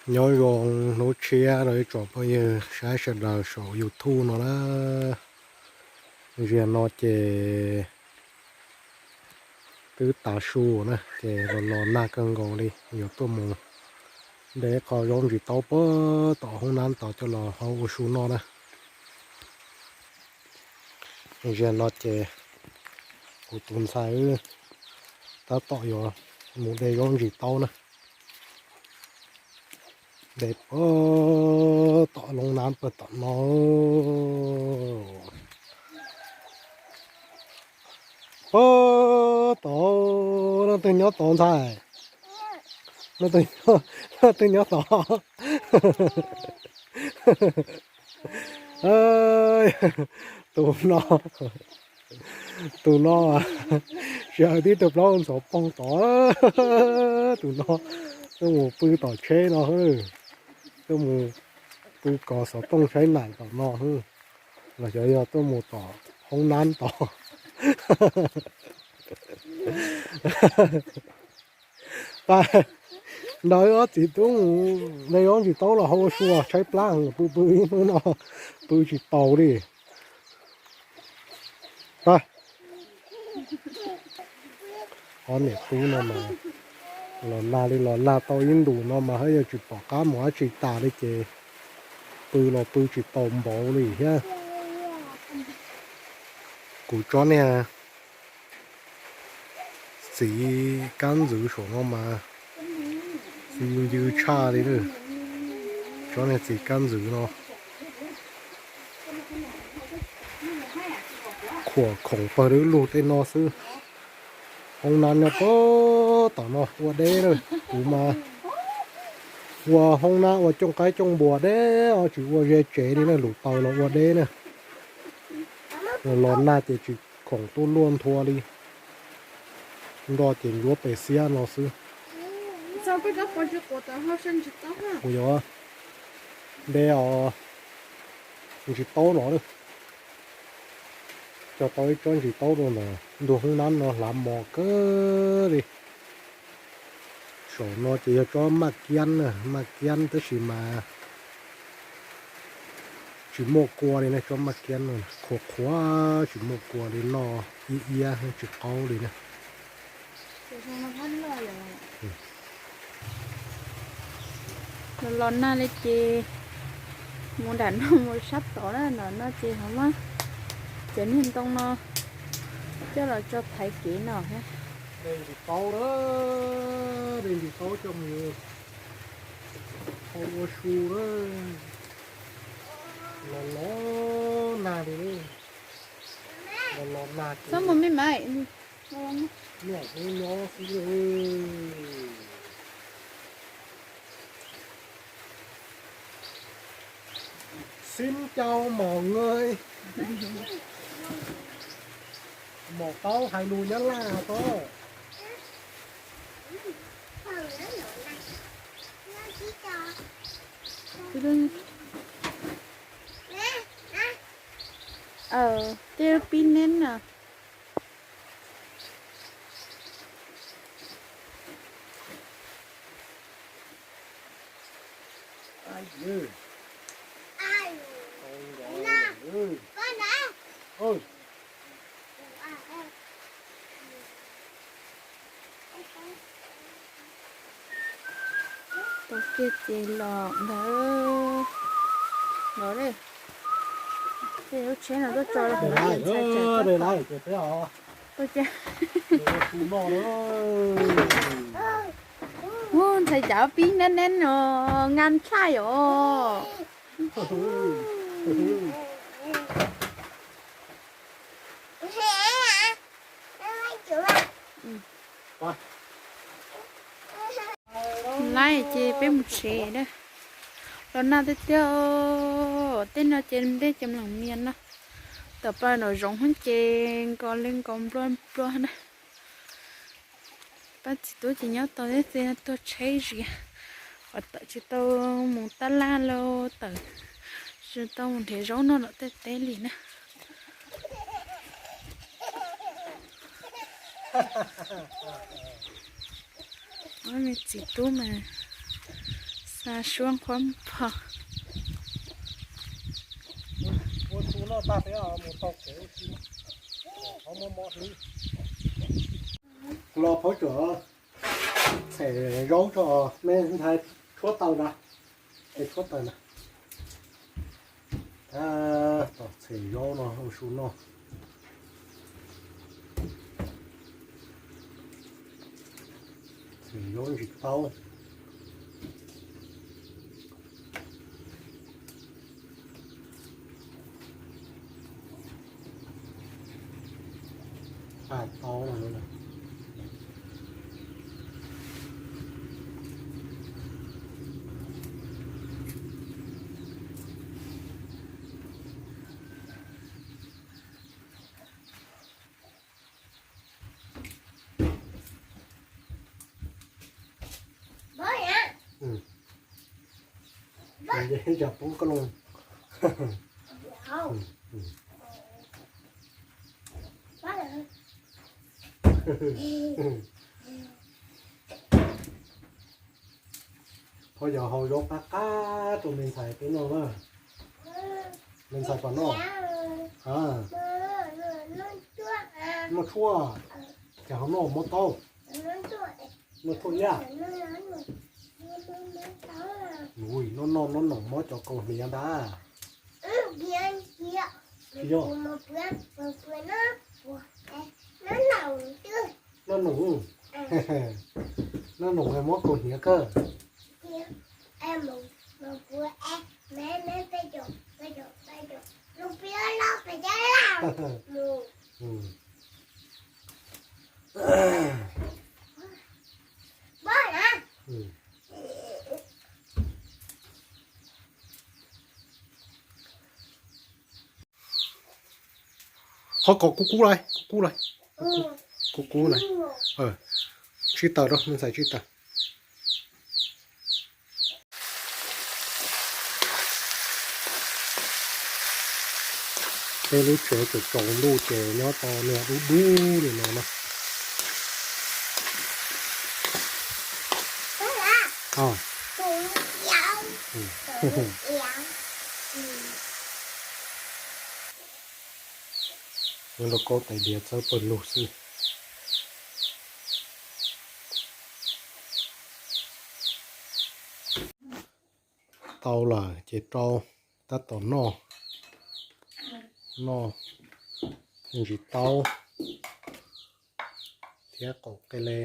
Nyob zoo hnub tshiab rau ib tsoom phooj ywg saib sawv daws saum YouTube no na. Zaum no ces twb tav su na, ces los los nag kawg nkaus li, yuav tuaj mus de qho zaub ntsis taub puag tom hoob nab tod coj los hau ua su noj na. Zaum no ces kuv tus ntxhais wb tab tom yuav mus de zaub ntsis taub na. De puag tom hoob nab puag tom no. Puag tod, leej twg nyob tod ntxhais? Leej twg nyob tod? Tus no, tus no, sij hawm tib tug plaub ntxhov poog tod. Tus no tuaj mus pw tom tsheb no, tuaj mus pw kos xov tooj saib nam tom no, los xyov yog tuaj mus tom hoob nab tod. Pab, nrog wb ob txiv tub mus de zaub ntsis taub los hau ua su, tshaib plab, pw pw ib hnub no pw tsis taus li. Pab, ob niam tub no mas los nag li los nag tau ib ntus no mas haj yam tsis pom qab mus dab tsi tas li ces pw los pw tsis taus npaum li thiab. Kuv tsob niag txiv kab ntxwv saum no mas txi ncw tshaj li. Tsob niag txiv kab ntxwv no khuam khoom pawg lug tej no xwb. Hoob nab nyob puag tom no ua deb na. Kuv mas ua hoob nab ua cooj qaib cooj npua deb os, tsis ua ze tsev li na, lub taw los ua deb na. Los nag ces tsis khoom tuaj luaj nthua li. Nroj ces ncuab pes xiab no xwb. Kuv yuav de os ntsis taub no, cog tau ib tsob ntsis taub rau ntawm ntug hoob nab no hlav mos kawg li. Saum no ces yog tsob maj kiab na, maj kiab tab sis mas tsis muaj kua li na, tsob maj kiab no qhuav qhuav tsis muaj kua li, noj iab iab tsis qaub li na. Los los nag li ces mus nram no mus sab tod na, nram no ces ho muab cov niag ntoo no coj los tso thaiv kev no thiab. De ntsis taub, de ntsis taub coj mus hau ua su na. Los los nag li, los los nag ces txhob mus me mas, niam hnub nyob xwb. Xin chào mọi người. Một táo hai mươi nhá la to. Ờ, tiêu pin nên nè. Ai dư. Ai. Con gà. Con nè. Ôi. Tau kiag ces los ntawd. Los li. Tej lub tsheb no tuaj tso los ntxhais tseem tau. Tuaj ces ntxhais cav pib neb neb no ngan tshaj os. Laib ces peb mus tsev na. Los nag tiag tiag, tej no ces dej ces mleem mias no. Tom pas nram zoov ces nkaus li nkaus nplua nplua na. Pab txiv tub ces nyob tau teb txi tuag tsheb zias, qhov tawm tsis tau mus tab laj los tawm tsis tau mus nrhiav zaub noj tom tej teb li na. Ob me txiv tub mas Suab nqhuab npog. Ua tsu noj tag peb mus taug kev ua si, qhov muaj mov hlwb. Los phaub tsuam txhem zaub tso, me ntxhais tshuab taws na, es tshuab taws na. Tab tom txhem zaub no ua su noj. Txhem zaub ntsis taub. Paj taub no. Tsam pub koj loo. Phob yog hau zaub qab qab rau me ntxhais peb noj na. Me ntxhais pom noj. Noj tshuaj, ces ho noj mov taub, noj tshuaj yaj. Ui, noj noj noj noom mob cov kaus hniav ntag. Tsis yog. Noj noom, noj noom mob kaus hniav kawg. Qhov ko kub kub lawm, kub kub lawm, kub kub lawm. Tsib taws rau, me ntxhais tsib taws. Peb lub tsev tsaus tsaus ntuj ces nyob tau niag dub dub li no na. Nyob rau kaub tais diav txawb pawg lug xwb. Tau lawm ces rau tab tom noj, noj ntsis taub thiab qaum qe le.